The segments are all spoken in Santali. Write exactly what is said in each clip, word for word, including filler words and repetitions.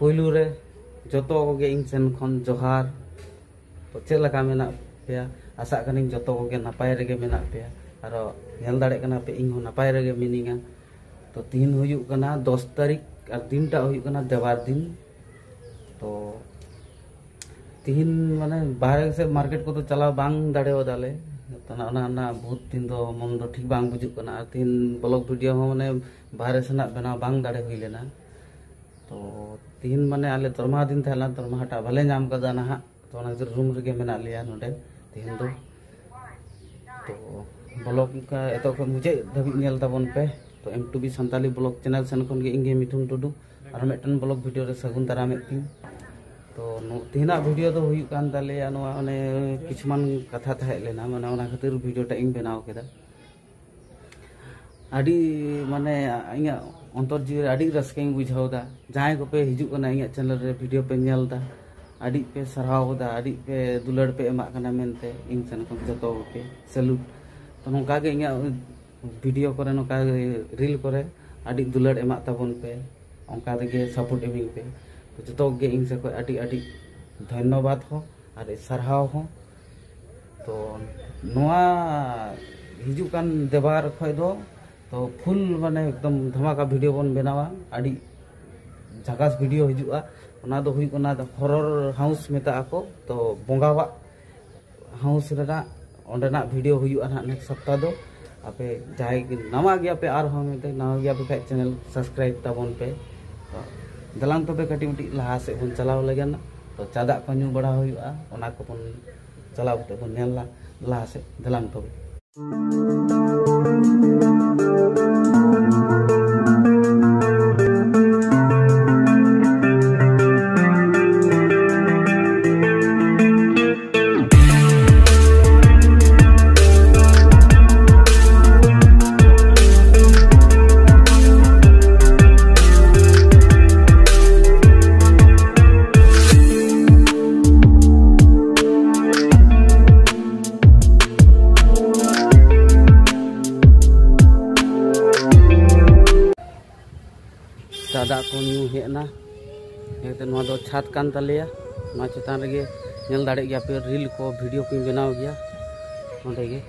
ᱯᱩᱭᱞᱩ ᱨᱮ ᱡᱚᱛᱚ ᱠᱚᱜᱮ ᱤᱧ ᱥᱮᱱ ᱠᱷᱚᱱ ᱡᱚᱦᱟᱨ᱾ ᱛᱚ ᱪᱮᱫ ᱞᱮᱠᱟ ᱢᱮᱱᱟᱜ ᱯᱮᱭᱟ? ᱟᱥᱟᱜ ᱠᱟᱹᱱᱟᱹᱧ ᱡᱚᱛᱚ ᱠᱚᱜᱮ ᱱᱟᱯᱟᱭ ᱨᱮᱜᱮ ᱢᱮᱱᱟᱜ ᱯᱮᱭᱟ᱾ ᱟᱨᱚ ᱧᱮᱞ ᱫᱟᱲᱮᱭᱟᱜ ᱠᱟᱱᱟ ᱯᱮ, ᱤᱧ ᱦᱚᱸ ᱱᱟᱯᱟᱭ ᱨᱮᱜᱮ ᱢᱤᱱᱟᱹᱧᱟ᱾ ᱛᱚ ᱛᱤᱦᱤᱧ ᱦᱩᱭᱩᱜ ᱠᱟᱱᱟ ᱫᱚᱥ ᱛᱟᱹᱨᱤᱠᱷ ᱟᱨ ᱫᱤᱱᱴᱟᱜ ᱦᱩᱭᱩᱜ ᱠᱟᱱᱟ ᱫᱮᱣᱟᱨ ᱫᱤᱱ᱾ ᱛᱚ ᱛᱤᱦᱤᱧ ᱢᱟᱱᱮ ᱵᱟᱦᱨᱮ ᱥᱮᱫ ᱢᱟᱨᱠᱮᱴ ᱠᱚᱫᱚ ᱪᱟᱞᱟᱣ ᱵᱟᱝ ᱫᱟᱲᱮᱣᱟᱫᱟᱞᱮ᱾ ᱚᱱᱟ ᱚᱱᱟ ᱚᱱᱟ ᱵᱚᱦᱩᱛ ᱫᱤᱱ ᱫᱚ ᱢᱚᱱ ᱫᱚ ᱴᱷᱤᱠ ᱵᱟᱝ ᱵᱩᱡᱩᱜ ᱠᱟᱱᱟ᱾ ᱟᱨ ᱛᱤᱦᱤᱧ ᱵᱞᱚᱜ ᱵᱷᱤᱰᱤᱭᱳ ᱦᱚᱸ ᱢᱟᱱᱮ ᱵᱟᱦᱨᱮ ᱥᱮᱱᱟᱜ ᱵᱮᱱᱟᱣ ᱵᱟᱝ ᱫᱟᱲᱮ ᱦᱩᱭ ᱞᱮᱱᱟ᱾ ᱛᱚ ᱛᱤᱦᱤᱧ ᱢᱟᱱᱮ ᱟᱞᱮ ᱫᱚᱨᱢᱟᱦᱟ ᱫᱤᱱ ᱛᱟᱦᱮᱸ ᱞᱮᱱᱟ, ᱫᱚᱨᱢᱟᱦᱟᱴᱟᱜ ᱵᱟᱞᱮ ᱧᱟᱢ ᱠᱟᱫᱟ ᱱᱟᱦᱟᱜ᱾ ᱛᱚ ᱚᱱᱟ ᱠᱷᱟᱹᱛᱤᱨ ᱨᱩᱢ ᱨᱮᱜᱮ ᱢᱮᱱᱟᱜ ᱞᱮᱭᱟ ᱱᱚᱰᱮ ᱛᱤᱦᱤᱧ ᱫᱚ᱾ ᱛᱚ ᱵᱞᱚᱜ ᱮᱛᱚᱦᱚᱵ ᱠᱷᱚᱱ ᱢᱩᱪᱟᱹᱫ ᱫᱷᱟᱹᱵᱤᱡ ᱧᱮᱞ ᱛᱟᱵᱚᱱ ᱯᱮ᱾ ᱛᱚ M two B Santali blog channel ᱥᱮᱱ ᱠᱷᱚᱱ ᱜᱮ ᱤᱧ ᱜᱮ ᱢᱤᱴᱷᱩᱱ ᱴᱩᱰᱩ ᱟᱨ ᱢᱤᱫᱴᱮᱱ ᱵᱞᱚᱜ ᱵᱷᱤᱰᱤᱭᱳ ᱨᱮ ᱥᱟᱹᱜᱩᱱ ᱫᱟᱨᱟᱢᱮᱫ ᱯᱮᱭᱟᱹᱧ᱾ ᱛᱚ ᱱᱚ- ᱛᱮᱦᱮᱧᱟᱜ ᱵᱷᱤᱰᱤᱭᱳ ᱫᱚ ᱦᱩᱭᱩᱜ ᱠᱟᱱ ᱛᱟᱞᱮᱭᱟ ᱱᱚᱣᱟ ᱚᱱᱮ ᱠᱤᱪᱷᱩᱢᱟᱱ ᱠᱟᱛᱷᱟ ᱛᱟᱦᱮᱸ ᱞᱮᱱᱟ, ᱢᱟᱱᱮ ᱚᱱᱟ ᱠᱷᱟᱹᱛᱤᱨ ᱵᱷᱤᱰᱤᱭᱳ ᱴᱟᱜ ᱤᱧ ᱵᱮᱱᱟᱣ ᱠᱮᱫᱟ᱾ ᱟᱹᱰᱤ ᱢᱟᱱᱮ ᱤᱧᱟᱹᱜ ᱚᱱᱛᱚᱨ ᱡᱤᱣᱤ ᱨᱮ ᱟᱹᱰᱤ ᱨᱟᱹᱥᱠᱟᱹᱧ ᱵᱩᱡᱷᱟᱹᱣ ᱮᱫᱟ᱾ ᱡᱟᱦᱟᱸᱭ ᱠᱚᱯᱮ ᱦᱤᱡᱩᱜ ᱠᱟᱱᱟ ᱤᱧᱟᱹᱜ ᱪᱮᱱᱮᱞ ᱨᱮ ᱵᱷᱤᱰᱤᱭᱳ ᱯᱮ ᱧᱮᱞ ᱮᱫᱟ, ᱟᱹᱰᱤ ᱯᱮ ᱥᱟᱨᱦᱟᱣ ᱮᱫᱟ, ᱟᱹᱰᱤ ᱯᱮ ᱫᱩᱞᱟᱹᱲ ᱯᱮ ᱮᱢᱟᱜ ᱠᱟᱱᱟ ᱢᱮᱱᱛᱮ ᱤᱧ ᱥᱮᱱ ᱠᱷᱚᱱ ᱡᱚᱛᱚ ᱠᱚᱜᱮ ᱥᱮᱞᱩᱴ᱾ ᱛᱚ ᱱᱚᱝᱠᱟ ᱜᱮ ᱤᱧᱟᱹᱜ ᱵᱷᱤᱰᱤᱭᱳ ᱠᱚᱨᱮ, ᱱᱚᱝᱠᱟ ᱨᱤᱞ ᱠᱚᱨᱮ ᱟᱹᱰᱤ ᱫᱩᱞᱟᱹᱲ ᱮᱢᱟᱜ ᱛᱟᱵᱚᱱ ᱯᱮ, ᱚᱱᱠᱟ ᱛᱮᱜᱮ ᱥᱟᱯᱳᱨᱴ ᱤᱢᱟᱹᱧ ᱯᱮ᱾ ᱛᱚ ᱡᱚᱛᱚ ᱠᱚᱜᱮ ᱤᱧ ᱥᱮᱫ ᱠᱷᱚᱱ ᱟᱹᱰᱤ ᱟᱹᱰᱤ ᱫᱷᱚᱱᱱᱚᱵᱟᱫᱽ ᱦᱚᱸ ᱟᱨ ᱥᱟᱨᱦᱟᱣ ᱦᱚᱸ᱾ ᱛᱚ ᱱᱚᱣᱟ ᱦᱤᱡᱩᱜ ᱠᱟᱱ ᱫᱮᱣᱟᱨ ᱠᱷᱚᱱ ᱫᱚ ᱛᱚ ᱯᱷᱩᱞ ᱢᱟᱱᱮ ᱮᱠᱫᱚᱢ ᱫᱷᱟᱢᱟᱠᱟ ᱵᱷᱤᱰᱤᱭᱳ ᱵᱚᱱ ᱵᱮᱱᱟᱣᱟ, ᱟᱹᱰᱤ ᱡᱷᱟᱠᱟᱥ ᱵᱷᱤᱰᱤᱭᱳ ᱦᱤᱡᱩᱜᱼᱟ᱾ ᱚᱱᱟ ᱫᱚ ᱦᱩᱭᱩᱜ ᱠᱟᱱᱟ ᱦᱚᱨᱚᱨ ᱦᱟᱣᱩᱥ ᱢᱮᱛᱟᱜ ᱟᱠᱚ, ᱛᱚ ᱵᱚᱸᱜᱟᱣᱟᱜ ᱦᱟᱣᱩᱥ ᱨᱮᱱᱟᱜ ᱚᱸᱰᱮᱱᱟᱜ ᱵᱷᱤᱰᱤᱭᱳ ᱦᱩᱭᱩᱜᱼᱟ ᱱᱟᱦᱟᱜ ᱱᱮᱠᱥᱴ ᱥᱚᱯᱛᱟ ᱫᱚ᱾ ᱟᱯᱮ ᱡᱟᱦᱟᱸᱭ ᱜᱮ ᱱᱟᱣᱟ ᱜᱮᱭᱟᱯᱮ, ᱟᱨᱦᱚᱸ ᱢᱤᱫᱴᱮᱱ ᱱᱟᱣᱟ ᱜᱮᱭᱟᱯᱮ ᱠᱷᱟᱡ ᱪᱮᱱᱮᱞ ᱥᱟᱵᱥᱠᱨᱟᱭᱤᱵ ᱛᱟᱵᱚᱱ ᱯᱮ᱾ ᱛᱚ ᱫᱮᱞᱟᱝ ᱛᱚᱵᱮ ᱠᱟᱹᱴᱤᱡ ᱢᱤᱫᱴᱤᱡ ᱞᱟᱦᱟ ᱥᱮᱫ ᱵᱚᱱ ᱪᱟᱞᱟᱣ ᱞᱮᱜᱮ ᱱᱟᱜ᱾ ᱛᱚ ᱪᱟ ᱫᱟᱜ ᱠᱚ ᱧᱩ ᱵᱟᱲᱟ ᱦᱩᱭᱩᱜᱼᱟ, ᱚᱱᱟ ᱠᱚᱵᱚᱱ ᱪᱟᱞᱟᱣ ᱠᱟᱛᱮ ᱵᱚᱱ ᱧᱮᱞᱟ ᱞᱟᱦᱟ ᱥᱮᱫ᱾ ᱫᱮᱞᱟᱝ ᱛᱚᱵᱮ᱾ ᱪᱟ ᱫᱟᱜ ᱠᱚ ᱧᱩ ᱦᱮᱡ ᱮᱱᱟ᱾ ᱱᱚᱣᱟ ᱫᱚ ᱪᱷᱟᱫᱽ ᱠᱟᱱ ᱛᱟᱞᱮᱭᱟ᱾ ᱱᱚᱣᱟ ᱪᱮᱛᱟᱱ ᱨᱮᱜᱮ ᱧᱮᱞ ᱫᱟᱲᱮᱭᱟᱜ ᱜᱮᱭᱟ ᱯᱮ, ᱨᱤᱞ ᱠᱚ, ᱵᱷᱤᱰᱤᱭᱳ ᱠᱚᱧ ᱵᱮᱱᱟᱣ ᱜᱮᱭᱟ ᱱᱚᱸᱰᱮ ᱜᱮ᱾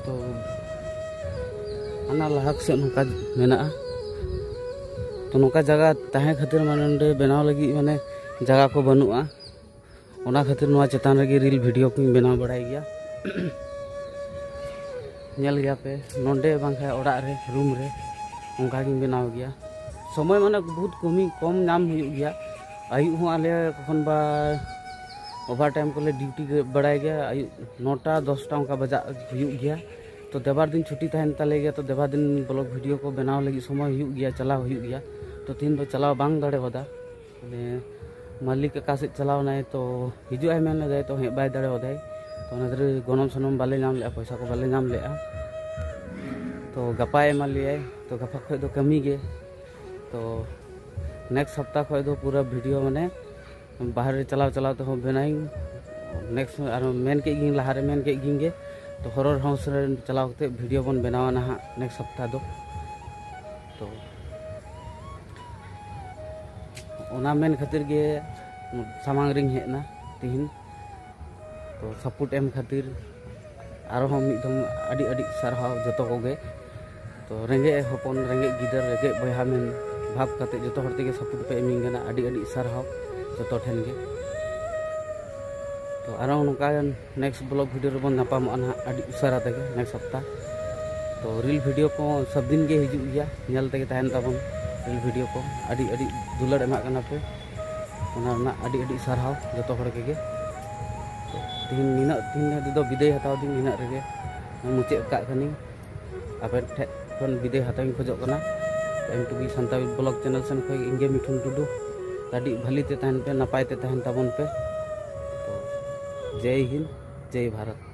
ᱛᱚ ᱦᱟᱱᱟ ᱞᱟᱦᱟ ᱥᱮᱫ ᱱᱚᱝᱠᱟ ᱢᱮᱱᱟᱜᱼᱟ᱾ ᱛᱚ ᱱᱚᱝᱠᱟ ᱡᱟᱭᱜᱟ ᱛᱟᱦᱮᱸ ᱠᱷᱟᱹᱛᱤᱨ ᱢᱟᱱᱮ ᱱᱚᱸᱰᱮ ᱵᱮᱱᱟᱣ ᱞᱟᱹᱜᱤᱫ ᱢᱟᱱᱮ ᱡᱟᱭᱜᱟ ᱠᱚ ᱵᱟᱹᱱᱩᱜᱼᱟ᱾ ᱚᱱᱟ ᱠᱷᱟᱹᱛᱤᱨ ᱱᱚᱣᱟ ᱪᱮᱛᱟᱱ ᱨᱮᱜᱮ ᱨᱤᱞ ᱵᱷᱤᱰᱤᱭᱳ ᱠᱚᱧ ᱵᱮᱱᱟᱣ ᱵᱟᱲᱟᱭ ᱜᱮᱭᱟ᱾ ᱧᱮᱞ ᱜᱮᱭᱟ ᱯᱮ ᱱᱚᱸᱰᱮ ᱵᱟᱝᱠᱷᱟᱱ ᱚᱲᱟᱜ ᱨᱮ, ᱨᱩᱢ ᱨᱮ ᱚᱱᱠᱟ ᱜᱤᱧ ᱵᱮᱱᱟᱣ ᱜᱮᱭᱟ᱾ ᱥᱚᱢᱚᱭ ᱢᱟᱱᱮ ᱵᱚᱦᱩᱛ ᱠᱚᱢᱤ ᱠᱚᱢ ᱧᱟᱢ ᱦᱩᱭᱩᱜ ᱜᱮᱭᱟ᱾ ᱟᱹᱭᱩᱵ ᱦᱚᱸ ᱟᱞᱮ ᱠᱚᱠᱷᱚᱱ ᱵᱟ ᱳᱵᱷᱟᱨ ᱴᱟᱭᱤᱢ ᱠᱚᱞᱮ ᱰᱤᱭᱩᱴᱤ ᱵᱟᱲᱟᱭ ᱜᱮᱭᱟ, ᱟᱹᱭᱩᱵ ᱱᱚᱴᱟ ᱫᱚᱥᱴᱟ ᱚᱱᱠᱟ ᱵᱟᱡᱟᱜ ᱦᱩᱭᱩᱜ ᱜᱮᱭᱟ᱾ ᱛᱚ ᱫᱮᱣᱟᱨ ᱫᱤᱱ ᱪᱷᱩᱴᱤ ᱛᱟᱦᱮᱱ ᱛᱟᱞᱮ ᱜᱮᱭᱟ, ᱛᱚ ᱫᱮᱣᱟᱨ ᱫᱤᱱ ᱵᱞᱚᱜ ᱵᱷᱤᱰᱤᱭᱳ ᱠᱚ ᱵᱮᱱᱟᱣ ᱞᱟᱹᱜᱤᱫ ᱥᱚᱢᱚᱭ ᱦᱩᱭᱩᱜ ᱜᱮᱭᱟ, ᱪᱟᱞᱟᱣ ᱦᱩᱭᱩᱜ ᱜᱮᱭᱟ᱾ ᱛᱚ ᱛᱤᱦᱤᱧ ᱫᱚ ᱪᱟᱞᱟᱣ ᱵᱟᱝ ᱫᱟᱲᱮ ᱦᱚᱫᱟ᱾ ᱢᱟᱱᱮ ᱢᱟᱹᱞᱤᱠ ᱚᱠᱟ ᱥᱮᱫ ᱪᱟᱞᱟᱣ ᱮᱱᱟᱭ, ᱛᱚ ᱦᱤᱡᱩᱜ ᱟᱭ ᱢᱮᱱ ᱞᱮᱫᱟᱭ, ᱛᱚ ᱦᱮᱡ ᱵᱟᱭ ᱫᱟᱲᱮ ᱦᱚᱫᱟᱭ᱾ ᱛᱚ ᱚᱱᱟ ᱠᱷᱟᱹᱛᱤᱨ ᱜᱚᱱᱚᱝ ᱥᱚᱱᱚᱢ ᱵᱟᱞᱮ ᱧᱟᱢ ᱞᱮᱜᱼᱟ, ᱯᱚᱭᱥᱟ ᱠᱚ ᱵᱟᱞᱮ ᱧᱟᱢ ᱞᱮᱜᱼᱟ᱾ ᱛᱚ ᱜᱟᱯᱟᱭ ᱮᱢᱟ ᱞᱮᱭᱟᱭ, ᱛᱚ ᱜᱟᱯᱟ ᱠᱷᱚᱡ ᱫᱚ ᱠᱟᱹᱢᱤ ᱜᱮ᱾ ᱛᱚ ᱱᱮᱠᱥᱴ ᱦᱟᱯᱛᱟ ᱠᱷᱚᱡ ᱫᱚ ᱯᱩᱨᱟᱹ ᱵᱷᱤᱰᱤᱭᱳ ᱢᱟᱱᱮ ᱵᱟᱦᱨᱮ ᱪᱟᱞᱟᱣ ᱪᱟᱞᱟᱣ ᱛᱮᱦᱚᱸ ᱵᱮᱱᱟᱣᱤᱧ᱾ ᱱᱮᱠᱥᱴ ᱟᱨ ᱢᱮᱱ ᱠᱮᱫ ᱜᱤᱧ, ᱞᱟᱦᱟᱨᱮ ᱢᱮᱱ ᱠᱮᱫ ᱜᱤᱧ ᱜᱮ, ᱛᱚ ᱦᱚᱨᱚᱨ ᱦᱟᱣᱩᱥ ᱨᱮ ᱪᱟᱞᱟᱣ ᱠᱟᱛᱮ ᱵᱷᱤᱰᱤᱭᱳ ᱵᱚᱱ ᱵᱮᱱᱟᱣᱟ ᱱᱟᱦᱟᱜ ᱱᱮᱠᱥᱴ ᱦᱟᱯᱛᱟ ᱫᱚ᱾ ᱛᱚ ᱚᱱᱟ ᱢᱮᱱ ᱠᱷᱟᱹᱛᱤᱨ ᱜᱮ ᱥᱟᱢᱟᱝ ᱨᱤᱧ ᱦᱮᱡ ᱮᱱᱟ ᱛᱤᱦᱤᱧ᱾ ᱛᱚ ᱥᱟᱯᱳᱨᱴ ᱮᱢ ᱠᱷᱟᱹᱛᱤᱨ ᱟᱨᱦᱚᱸ ᱢᱤᱫ ᱫᱷᱟᱣ ᱟᱹᱰᱤ ᱟᱹᱰᱤ ᱥᱟᱨᱦᱟᱣ ᱡᱚᱛᱚ ᱠᱚᱜᱮ᱾ ᱛᱚ ᱨᱮᱸᱜᱮᱡ ᱦᱚᱯᱚᱱ, ᱨᱮᱸᱜᱮᱡ ᱜᱤᱫᱟᱹᱨ, ᱨᱮᱸᱜᱮᱡ ᱵᱚᱭᱦᱟ ᱢᱮᱱ ᱵᱷᱟᱵᱽ ᱠᱟᱛᱮ ᱡᱚᱛᱚ ᱦᱚᱲ ᱛᱮᱜᱮ ᱥᱟᱯᱳᱨᱴ ᱯᱮ ᱮᱢᱤᱧ ᱠᱟᱱᱟ, ᱟᱹᱰᱤ ᱟᱹᱰᱤ ᱥᱟᱨᱦᱟᱣ ᱡᱚᱛᱚ ᱴᱷᱮᱱ ᱜᱮ᱾ ᱛᱚ ᱟᱨᱦᱚᱸ ᱱᱚᱝᱠᱟ ᱱᱮᱠᱥᱴ ᱵᱞᱚᱜ ᱵᱷᱤᱰᱤᱭᱳ ᱨᱮᱵᱚᱱ ᱧᱟᱯᱟᱢᱚᱜᱼᱟ ᱱᱟᱦᱟᱜ ᱟᱹᱰᱤ ᱩᱥᱟᱹᱨᱟ ᱛᱮᱜᱮ ᱱᱮᱠᱥᱴ ᱦᱟᱯᱛᱟ᱾ ᱛᱚ ᱨᱤᱞ ᱵᱷᱤᱰᱤᱭᱳ ᱠᱚ ᱥᱚᱵ ᱫᱤᱱ ᱜᱮ ᱦᱤᱡᱩᱜ ᱜᱮᱭᱟ, ᱧᱮᱞ ᱛᱮᱜᱮ ᱛᱟᱦᱮᱱ ᱛᱟᱵᱚᱱ ᱨᱤᱞ ᱵᱷᱤᱰᱤᱭᱳ ᱠᱚ᱾ ᱟᱹᱰᱤ ᱟᱹᱰᱤ ᱫᱩᱞᱟᱹᱲ ᱮᱢᱟᱜ ᱠᱟᱱᱟ ᱯᱮ, ᱚᱱᱟ ᱨᱮᱱᱟᱜ ᱟᱹᱰᱤ ᱟᱹᱰᱤ ᱥᱟᱨᱦᱟᱣ ᱡᱚᱛᱚ ᱦᱚᱲ ᱠᱚᱜᱮ᱾ ᱛᱚ ᱛᱤᱦᱤᱧ ᱱᱤᱱᱟᱹᱜ, ᱛᱤᱦᱤᱧ ᱫᱷᱟᱹᱵᱤᱡ ᱫᱚ ᱵᱤᱫᱟᱹᱭ ᱦᱟᱛᱟᱣ ᱫᱤᱧ ᱱᱤᱱᱟᱹᱜ ᱨᱮᱜᱮ ᱢᱩᱪᱟᱹᱫ ᱠᱟᱜ ᱠᱟᱹᱱᱟᱹᱧ᱾ ᱟᱯᱮ ᱴᱷᱮᱱ ᱠᱷᱚᱱ ᱵᱤᱫᱟᱹᱭ ᱦᱟᱛᱟᱣ ᱤᱧ ᱠᱷᱚᱡᱚᱜ ᱠᱟᱱᱟ᱾ M two B Santali blog channel ᱥᱮᱱ ᱠᱷᱚᱱ ᱤᱧ ᱜᱮ ᱢᱤᱴᱷᱩᱱ ᱴᱩᱰᱩ᱾ ᱟᱹᱰᱤ ᱵᱷᱟᱹᱞᱤ ᱛᱮ ᱛᱟᱦᱮᱱ ᱯᱮ, ᱱᱟᱯᱟᱭ ᱛᱮ ᱛᱟᱦᱮᱱ ᱛᱟᱵᱚᱱ ᱯᱮ᱾ ᱛᱚ ᱡᱮᱭ ᱦᱤᱱᱫ, ᱡᱮᱭ ᱵᱷᱟᱨᱚᱛ᱾